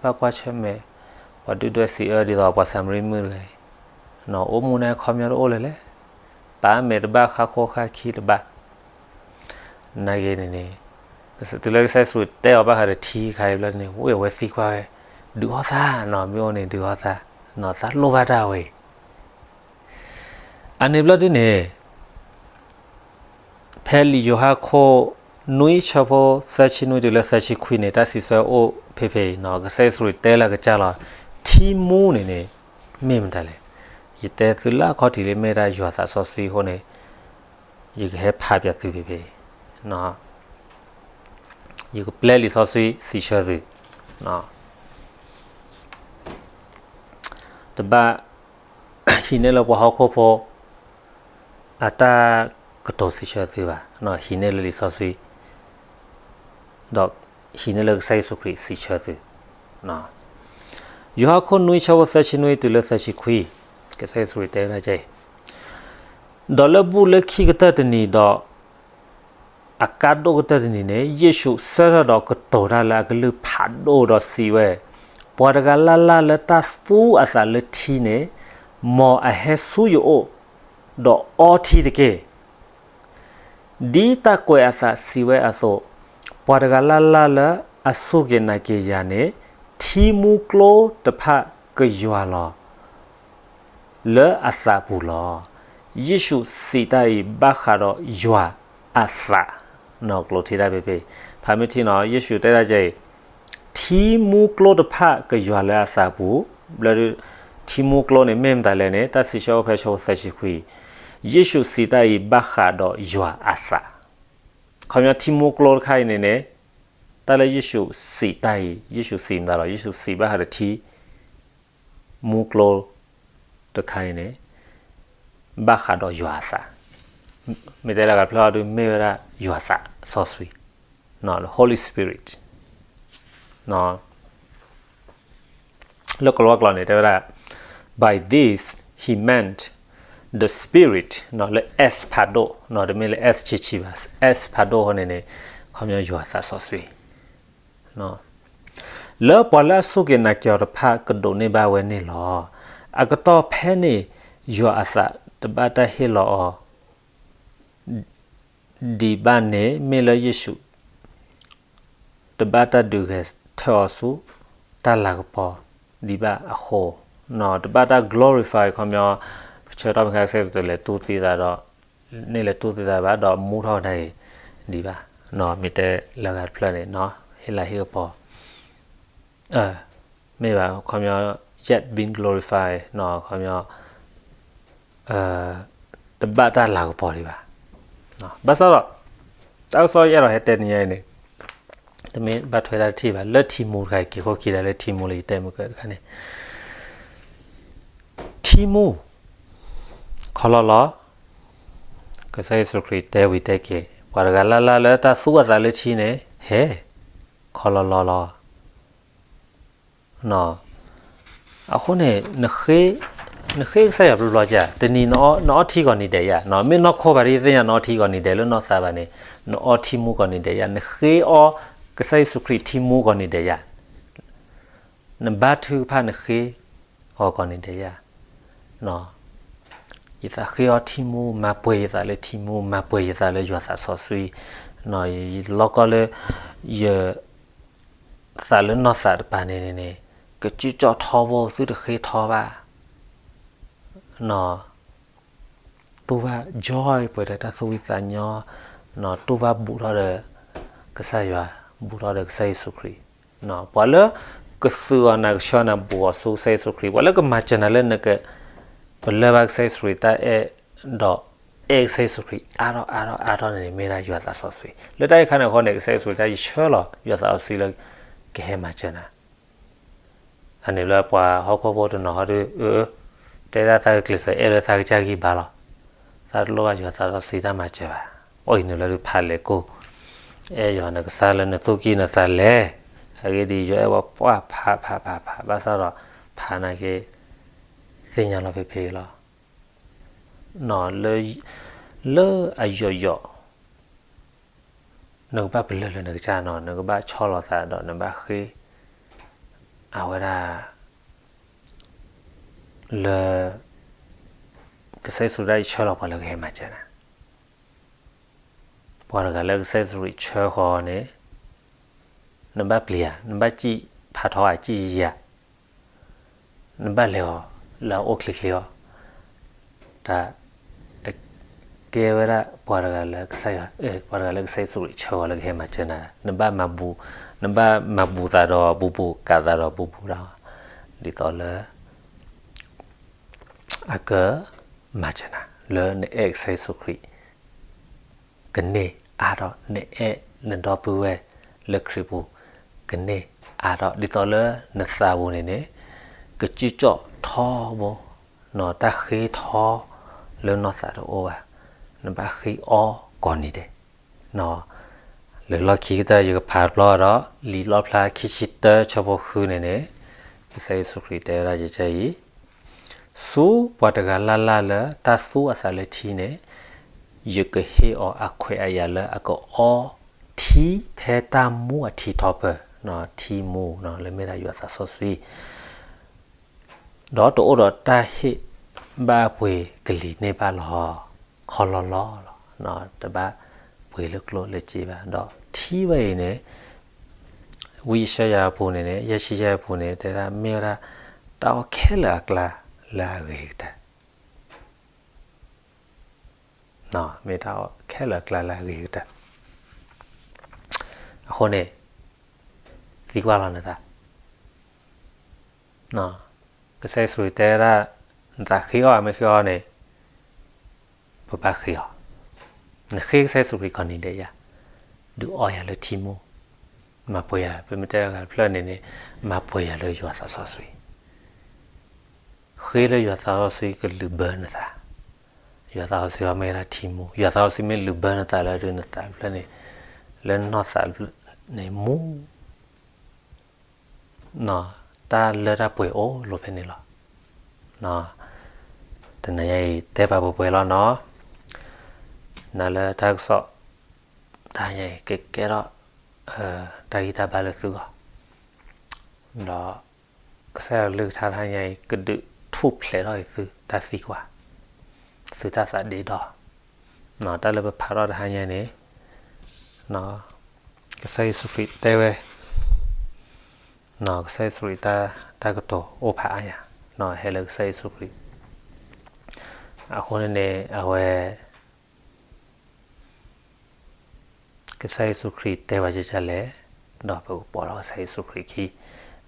ဘၣ်ကွၢ်ဆၢၣ်မဲာ် ပှၤဒုၣ်ဒွဲၣ်စံးအၢဒ်သိးပှၤစၤမရံမုၣ်တဂၤအံၤ, အိၣ်မူန့ၣ်ခီပညီတအိၣ်လၢၤလဲၣ်, ပာ်မဲာ်တဘၣ် ဃါခိၣ်ဃါခံတဘၣ်, နာ်က့န့ၣ်န့ၣ် တုၤလၢကစၢ်ယ့ၣ်ၡူးခရံာ်တဲအီၤဘၣ်ဃးဒီးထံတခါအံၤ ဘျီန့ၣ် ဝ့ၢ်အဝဲသံကွၢ်ဝဲ, ဒုးအီၣ်သးနီၤ, မ့ၢ်အိၣ်န့ၣ် ဒုးအီၣ်သး, သးလိၣ်ဘၣ်တၢ်ဝဲအံၤ အန့ၣ်ဘျီဒ်န့ၣ် ဖဲလံာ်ယိၤဟၣ်ခိၣ်နွံဆၢဖိသၢဆံနွံတုၤလၢသၢဆံခွံန့ၣ် တၢ်စံးဆၢအိၣ်ဖဲဖဲအံၤ, ကစၢ်ယ့ၣ်ၡူးခရံာ်တဲလၢအကစၢ်လီၤ, ထံမူန့ၣ်န့ၣ် မ့ၢ်မတၤလဲၣ်. ယတဲသုလၢအခီၣ်ထံးလံ မ့ၢ်ဒၣ်ယွၤသးစီဆှံအဃိန့ၣ် ယကဟဲဖးပၠးသုဖဲဖဲအံၤ, ယကပျဲလံာ်စီဆှံစံးဆၢသု, တဘၣ် ဟံးန့ၢ်လၢပှၤဟီၣ်ခိၣ်ဖိ အတၢ်ကတိၤစံးဆၢသုဘၣ်, ဟံးန့ၢ်လၢလံာ်စီဆှံ, ဒီးဟံးန့ၢ်လၢကစၢ်ယ့ၣ်ၡူးခရံာ်စံးဆၢသု, ယိၤဟၣ်ခိၣ်နွံဆၢဖိသၢဆံနွံတုၤလၢသၢဆံခွံ, ကစၢ်ယ့ၣ်ၡူးခရံာ်တဲဝဲဒၣ်ကဲအံၤ, ဒီးလၢဘူၣ်လၢခံကတၢၢ်တနံၤဒီး အကါဒိၣ်ကတၢၢ်တနံၤန့ၣ် ယ့ၣ်ၡူးဆၢထၢၣ်ဒီးကတိၤတၢ်လၢအကလုၢ်ဖးဒိၣ်ဒီးစံးဝဲ, ပှၤတဂၤလၢ်လၢ်လၢတၢ်သူအသးလၢထံန့ၣ်, မ်အဟဲဆူယအိၣ်, ဒီးအီထံတက့ၢ်. ဒ်တၢ်ကွဲးအသးစံးဝဲအသိး, ပှၤတဂၤလၢ်လၢ်လၢအစူၢ်က့ၤနာ်က့ၤယၤန့ၣ်, ထံမူကျိတဖၣ်ကယွၤလီၤ လၢအသးပူၤလီၤ. ယ့ၣ်ၡူးစံးတၢ်အံၤဘၣ်ဃးဒီးယွၤအသး, နီၢ်ကျိထံတၢ်ဖဲဖဲ, ဖးမ့ၢ်ထံနီၤ ယ့ၣ်ၡူးတဲဒၣ်ကဲအံၤ, ထံမူကျိတဖၣ်ကယွၤလၢအသးပူၤ, ဘျီဒုး ထံမူကျိန့ၣ်မ့ၢ်မတၤလဲၣ်န့ၣ် တၢ်စံးဆၢအိၣ်ဖဲဆၢဖိသၢဆံခွံ, ယ့ၣ်ၡူးစံးတၢ်အံၤဘၣ်ဃးဒီးယွၤအသး, ခီပညီထံမူကျိတခါအံၤန့ၣ်န့ၣ်, တၢ်လၢယ့ၣ်ၡူးစံးတၢ်အံၤ ယ့ၣ်ၡူးစံးမတၤလီၤ, ယ့ၣ်ၡူးစံးဘၣ်ဃးဒီးထံ မူကျိတခါအံၤန့ၣ် ဘၣ်ဃးဒီးယွၤအသး, မ့ၢ်တဲလၢကဖျါအီၤဒုးမ့ၢ်ဝဲဒၣ်ယွၤသးစီဆှံ, the Holy Spirit, လၢကလၤဝါကျိာ်န့ၣ် တဲဝဲဒၣ်, by this he meant the Spirit, လၢ S ဖးဒိၣ်, တမ့ၢ်လၢ S ဆံးဆံးဘၣ်, S ဖးဒိၣ်အဃိန့ၣ်န့ၣ် ခီပညီယွၤသးစီဆှံ လၢပှၤလၢအစူၢ်က့ၤနာ်က့ၤအီၤတဖၣ်ကဒိးန့ၢ်ဘၣ်ဝဲန့ၣ်လီၤ. အကတီၢ်ဖဲန့ၣ် ယွၤအသးတဘၣ်တၢ်ဟ့ၣ်လီၤအီၤ ဒံးဘၣ်န့ၣ် မ့ၢ်လၢယ့ၣ်ၡူး တဘၣ်တၢ်ဒုးဂဲၤ ထၢၣ်အီၤဆူ တၢ်လၤကပီၤဒံးဘၣ်အဃိ, တဘၣ်တၢ် glorify ခီပညီ, ပဆၢကတီၢ်မ့ၢ်ခါ ကစၢ်ယ့ၣ်ၡူးခရံာ်တလဲၤတူၢ်သံသးဒီး, န့ၢ်လဲၤတူၢ်သံသးဘၣ်ဒီးမူထီၣ်ကဒါအံၤဒံးဘၣ်, မ့ၢ်တဲလၢဂၤတဖျၢၣ်န့ၣ် ဟ့ၣ်လၤဟ့ၣ်ကပီၤ မ့ၢ်ဘၣ် ခီပညီ yet being glorified ခီပညီ တဘၣ်တၢ်လၤကပီၤဒံးဘၣ်. ဘၣ်ဆၣ်ဒီး တၢ်ကစီၣ်ယအဲၣ်ဒိးဟဲတဲနံၤညါအံၤန့ၣ်, တမ့ၢ်ဘၣ်ထွဲတၢ်တထံၣ်ဘၣ်, လၢထံမူတခါအံၤ က့ၤခိၣ်ခံဒၣ်လၢထံမူလၢယတဲမုၢ်ကၢၢ်တခါန့ၣ်, ထံမူ ခီလီလီ ကစၢ်ယ့ၣ်ၡူးခရံာ်တဲဝံၤတဲက့ၤ ပှၤတဂၤလၢ်လၢ်လၢတၢ်သူအသးလၢထံန့ၣ် ဟဲ ခီလီလီလီ အဃိန့ၣ် နဃ့ကစၢ်ယွၤဘျီဘျီဧါ, တနံၤနအီထံကိးနံၤဒဲးဧါ, မ့ၢ်နီၢ်ခိဘၣ်ဒ်သ့ၣ်ညါ နအီထံကိးနံၤဒဲးလၢနီၢ်သးဘၣ်န့ၣ်, နအီထံမူကိးနံၤဒဲးဧါ, နဃ့အီကစၢ်ယ့ၣ်ၡူးခရံာ်ထံမူကိးနံၤဒဲးဧါ, နဘါထုကဖၣ်နဃ့အီၤကိးနံၤဒဲးဧါ. ယသးဃ့အီထံမူ, မၤပှဲၤယသးလၢထံမူ, မၤပှဲၤယသးလၢယွၤသးစီဆှံ, ယလီၢ်ကီၢ်လၢ ယ သးလၢနီၢ်သးတပၤန့ၣ်န့ၣ်, ကစံၣ်ကၠီၣ်ထီဘိ သုတဃ့ထီဘၣ်, တူၢ်ဘၣ် joy ပှဲၤဒီးတၢ်သူၣ်ဖှံသးညီ, တူၢ်ဘၣ်ဘူးထီၣ်ဒီး ကစၢ်ယွၤ, ဘူးထီၣ်ဒီးကစၢ်ယ့ၣ်ၡူးခရံာ်, ပှၤလၢကသုးအီၤနၤ ကဆှၢနၤ ဘူးအီၤဆူကစၢ်ယ့ၣ်ၡူးခရံာ်, ပှၤလၢကမၤစၢၤနၤလၢနက ပလၢၢ်ဘၣ်ကစၢ်ယ့ၣ်ၡူးခရံာ်တၢ်အဲၣ်ဒီး အဲၣ်ကစၢ်ယ့ၣ်ၡူးခရံာ်အါထီၣ်အါထီၣ်အါထီၣ်န့ၣ်န့ၣ် မ့ၢ်ဒၣ်ယွၤသးစီဆှံ, လၢတၢ်အံၤခါန့ၣ်အဃိန့ၣ် ကစၢ်ယ့ၣ်ၡူးခရံာ်တၢ်ယဆှၢလီၤ ယွၤသးစီဆှံလၢ ကဟဲမၤစၢၤနၤ အန့ၣ်လၢပှၤဟီၣ်ခိၣ်ဖိတနီၤဟီဒီး အၢ တဲဒၣ်သးကကျဲးစၢးအဲၣ်လၢသးကစၢ်ဂံၢ်ဘါလီၤ, သးတလိၣ်ဘၣ်ယွၤသးစီဆှံတၢ်မၤစၢၤဘၣ်, အိၣ်အံၤန့ၣ်လၢဒုးဖးလဲၤကိၢ်, အဲၣ်ယွၤနကစၢ်လၢနသူၣ်ကံၢ်နသးလဲ, အဂ့ၢ်ဒ်အံၤ ယအဲၣ်ဝဲပှၢ်ဖးဖးဖးဖး ဘၣ်ဆၣ်ဒီး ဖးနာ်က့ သ့ၣ်ညါလီၤဖဲဖဲအံၤလီၤ. လၢအယိာ်ယိာ် နကဘၣ်ပလၢၢ်လၢနကစၢ်နီၤ, နကဘၣ်ဆီၣ်လီၤသးဒီးနဘၣ်ဃ့ အဝဲဒၣ် လၢ ကစၢ်ယ့ၣ်ၡူးတၢ်အံၤဆှၢလီၤပှၤလၢကဟဲမၤစၢၤနၤ, ပှၤတဂၤလၢကစၢ်ယ့ၣ်ၡူးခရံာ်ဆှၢဃီန့ၣ် နဘၣ်ပျံၤဧါ, နဘၣ်စံၣ်ဖးထီဧါ, စံၣ်ယံၤယံၤဧါ, နဘၣ်လဲၤအီၤလၢအအိၣ်ချ့ချ့အီၤ, တၢ် ကဲဝဲဒၣ်ပှၤတဂၤလၢကစၢ်ယွၤ, ပှၤတဂၤလၢကစၢ်ယ့ၣ်ၡူးခရံာ်ဆှၢအီၤလၢကဟဲမၤစၢၤနၤ, နဘၣ်မၤဘူၣ်, နဘၣ်မၤဘူၣ်သးဒီးဘူးဘူး ကးသးဒီးဘူးဘူးဒီး ဒ်သိးလၢ အကမၤစၢၤနၤ လၢနအဲၣ်ကစၢ်ယ့ၣ်ၡူးခရံာ် ကန့ၢ်အါထီၣ်, နအဲၣ်နဒီပုၢ်ဝဲၢ်လၢခရံာ်ပူၤ ကန့ၢ်အါထီၣ်, ဒ်သိးလၢနသးပူၤန့ၣ်န့ၣ် ကစံၣ်ကၠီၣ်ထီဘိ, တၢ်ဃ့ထီလၢနီၢ်သးတအိၣ်ဘၣ်, နဘၣ်ဃ့အီကိးနံၤဒဲး လၢလီၢ်ခံကတၢၢ် ယကဖးတဘျီဒီး လံာ်လီၣ်ဖျါခံဆံတၢ ဆၢဖိဃုန့ၣ်န့ၣ် ကစၢ်ယ့ၣ်ၡူးခရံာ်တဲဝဲဒၣ်ယကအံၤ, ဆူပှၤတဂၤလၢ်လၢ်လၢတၢ်သူအသးလၢထံန့ၣ်, ယကဟ့ၣ်အီၤအခွဲးအယာ်လၢအကအီထံဖဲတၢ်မူအထံထီၣ်ပၢၢ်, ထံမူလၢမ့ၢ်ဒၣ်ယွၤသးစီဆှံ ဒီးတအိၣ်ဒီးတၢ်ဟ့ၣ်ဘၣ်ပှ့ၤကလံၤန့ၢ်ဘၣ်လီၤ. ခီလီလီလီၤ, တဘၣ်ပှ့ၤလၢကျိၣ်လၢစ့ဘၣ်. ဒီးထံဝဲအံၤန့ၣ် ဝံယၡါယၤအပူၤန့ၣ်န့ၣ် ယဲၢ်ဆံယဲၢ်အပူၤန့ၣ် တဲဒၣ်မ့ၢ်ဝဲဒၣ် တၢ်အီၣ်ခဲလၢာ်အကျါလၢအဂ့ၤကတၢၢ် မ့ၢ်တၢ်အီၣ်ခဲလၢာ်အကျါလၢအဂ့ၤကတၢၢ်. အဃိန့ၣ် သံကွၢ်လီၤနသး, ကစၢ်ယ့ၣ်ၡူးတဲဝဲဒၣ် နသးဃ့အီၣ်မ့ၢ်ဃ့အီၣ်န့ၣ် ပဘၣ်ဃ့အီၤ, နဃ့ကစၢ်ယ့ၣ်ၡူးခရံာ်ကိးနံၤဒဲးယၤ, ဒုးအီယၤလၢထံမိၢ်, မၤပှဲၤယၤ ပမ့ၢ်တဲဂၤတဖျၢၣ်န့ၣ်န့ၣ် မၤပှဲၤယၤလၢယွၤသးစီဆှံ ဃ့လၢယွၤသးစီဆှံကလုၢ်ဘၢနသး, ယွၤသးစီဆှံအီၤမ့ၢ်ဝဲဒၣ်ထံမိၢ်, ယွၤသးစီဆှံမ့ၢ်လုၢ်ဘၢနသးလၢဒုးနသးတဖျၢၣ်န့ၣ်, လၢနီၢ်သးန့ၣ်မူ တၢ်လၢတၢ်ပှဲၤအိၣ်လီၤဖဲန့ၣ်လီၤ. တနၤညါအံၤ တဲပာ်ပှဲၤပှဲၤလီၤနီၤ, နၤလၢတၢ်ကစီၣ် တဟါညါအံၤ ကကဲထီၣ် တၢ်ဂံၢ်တၢ်ဘါလၢသုဂီၢ်, ဒီး ကစၢ်ယွၤကလုၢ်ကထါတဟါညါအံၤ ကဒုးထူၣ်ဖျဲးထီၣ်အံၤသုတၢ်သံကွၢ်, သုတၢ်သးဒ့ဒီ, တၢ်လၢပဖးထီၣ်တဟါညါန့ၣ် ကစၢ်ယ့ၣ်ၡူးခရံာ်တဲဝဲ, ကစၢ်ယ့ၣ်ၡူးခရံာ်တၢ်ကတိၤအိၣ်ဖးအါယၤ, ဟဲလၢကစၢ်ယ့ၣ်ၡူးခရံာ်, အဃိန့ၣ်န့ၣ် အဝဲ ကစၢ်ယ့ၣ်ၡူးခရံာ်တဲဝဲဒ်လဲၣ်, ဒီးပကပိာ်ထီၣ်ကစၢ်ယ့ၣ်ၡူးခရံာ်ခံ,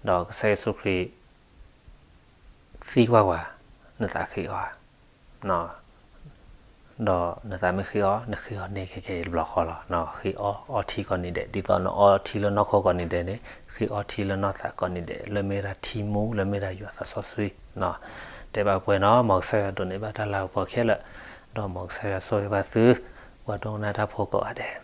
ဒီးကစၢ်ယ့ၣ်ၡူးခရံာ် သံကွၢ်ဝဲ, နသးဃ့အီၣ်ဧါ, ဒီးနသးမ့ၢ်ဃ့အီၣ် နဃ့အီၣ်န့ၣ်ခဲကဲအံၤတဘျီဃီလီၤ. ဃ့အီၣ်အီထံကိးနံၤဒဲး ဒ်သိးနအီထံလၢနီၢ်ခိကိးနံၤဒဲးန့ၣ် ဃ့အီထံလၢနီၢ်သးကိးနံၤဒဲး လၢမ့ၢ်ဒၣ်ထံမူ လၢမ့ၢ်ဒၣ်ယွၤသးစီဆှံ တဲဘၣ်ပှဲၤနီၤ မ်ကစၢ်ယွၤဒိးန့ၢ်ဘၣ်တၢ်လၤကပီၤခဲလၢာ်, ဒီးမ်ကစၢ်ယွၤဆိၣ်ဂ့ၤဘၣ်သု ပှၤဒိကနၣ်တၢ်ဖိကိးဂၤဒဲး.